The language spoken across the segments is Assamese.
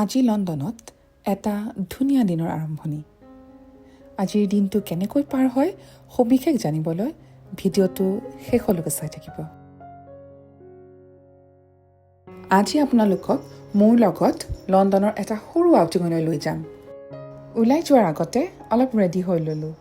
আজি লণ্ডনত এটা ধুনীয়া দিনৰ আৰম্ভণি। আজিৰ দিনটো কেনেকৈ পাৰ হয়, সবিশেষ জানিবলৈ ভিডিঅ'টো শেষলৈকে চাই থাকিব। আজি আপোনালোকক মোৰ লগত লণ্ডনৰ এটা সৰু আউটিঙলৈ লৈ যাম। ওলাই যোৱাৰ আগতে অলপ ৰেডি হৈ ল'লোঁ।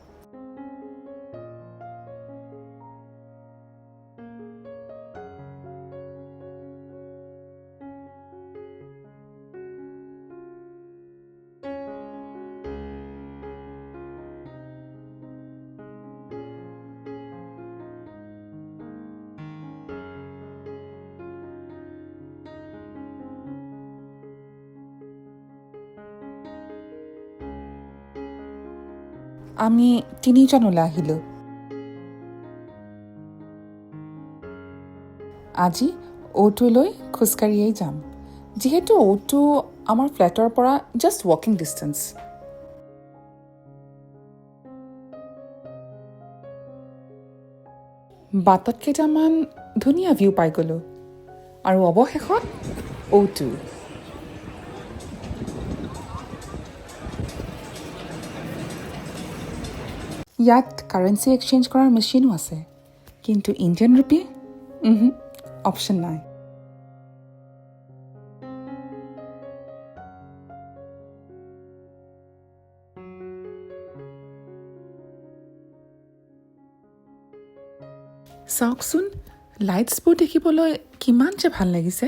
আমি তিনিজন ওলাই আহিলোঁ। আজি অ'টোলৈ খোজকাঢ়িয়েই যাম, যিহেতু অ'টো আমাৰ ফ্লেটৰ পৰা জাষ্ট ৱাকিং ডিষ্টেঞ্চ। বাটত কেইটামান ধুনীয়া ভিউ পাই গ'লোঁ আৰু অৱশেষত অ'টো। ইয়াত কাৰেঞ্চি এক্সচেঞ্জ কৰাৰ মেচিনো আছে, কিন্তু ইণ্ডিয়ান ৰুপি অপশ্যন নাই। চাওকচোন, লাইটছবোৰ দেখিবলৈ কিমান যে ভাল লাগিছে।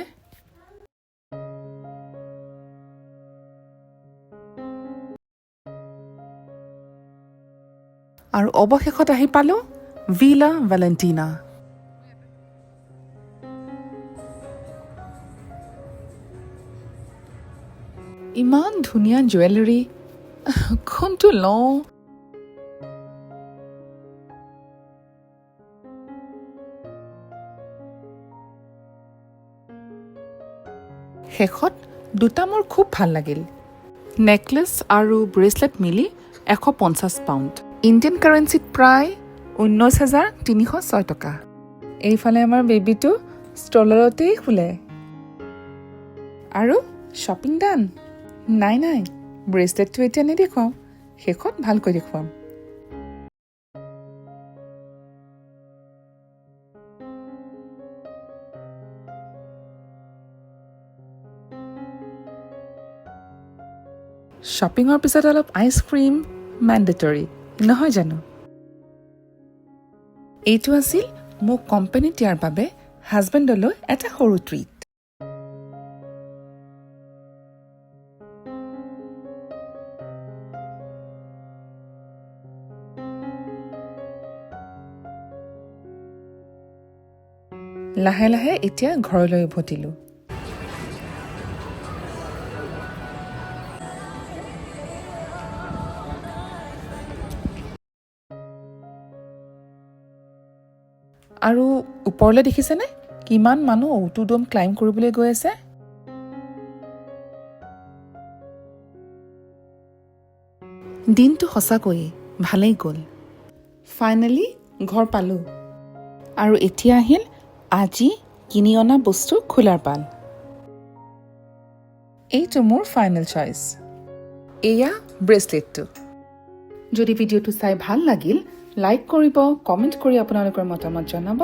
আৰু অৱশেষত আহি পালোঁ ভিলা ভেলেণ্টিনা। ইমান ধুনীয়া জুৱেলাৰী, কোনটো লওঁ? শেষত দুটা মোৰ খুব ভাল লাগিল। নেকলেছ আৰু ব্ৰেচলেট মিলি 150 পাউণ্ড, ইণ্ডিয়ান কাৰেঞ্চিত প্ৰায় 19,306 টকা। এইফালে আমাৰ বেবীটো ষ্ট্ৰলাৰতেই শুলে। আৰু শ্বপিং ডান। নাই নাই, ব্ৰেচলেটটো এতিয়া নেদেখুৱাওঁ, শেষত ভালকৈ দেখুৱাম। শ্বপিঙৰ পিছত অলপ আইচক্ৰীম মেণ্ডেটৰী নহয় জানো? এইটো আছিল মোক কোম্পানীত দিয়াৰ বাবে হাজবেণ্ডলৈ এটা সৰু ট্ৰিট। লাহে লাহে এতিয়া ঘৰলৈ উভতিলোঁ। আৰু ওপৰলৈ দেখিছেনে, কিমান মানুহ অ'টো ডোম ক্লাইম্ব কৰিবলৈ গৈ আছে? দিনটো সঁচাকৈয়ে ভালেই গ'ল। ফাইনেলি ঘৰ পালোঁ আৰু এতিয়া আহিল আজি কিনি অনা বস্তু খোলাৰ পাল। এইটো মোৰ ফাইনেল চইচ, এয়া ব্ৰেচলেটটো। যদি ভিডিঅ'টো চাই ভাল লাগিল, লাইক কৰিব, কমেণ্ট কৰি আপোনালোকৰ মতামত জনাব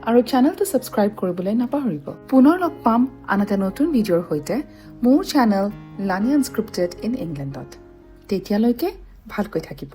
আৰু চেনেলটো ছাবস্ক্ৰাইব কৰিবলৈ নাপাহৰিব। পুনৰ লগ পাম আন এটা নতুন ভিডিঅ'ৰ সৈতে মোৰ চেনেল লানি আনস্ক্ৰিপ্টেড ইন ইংলেণ্ডত। তেতিয়ালৈকে ভালকৈ থাকিব।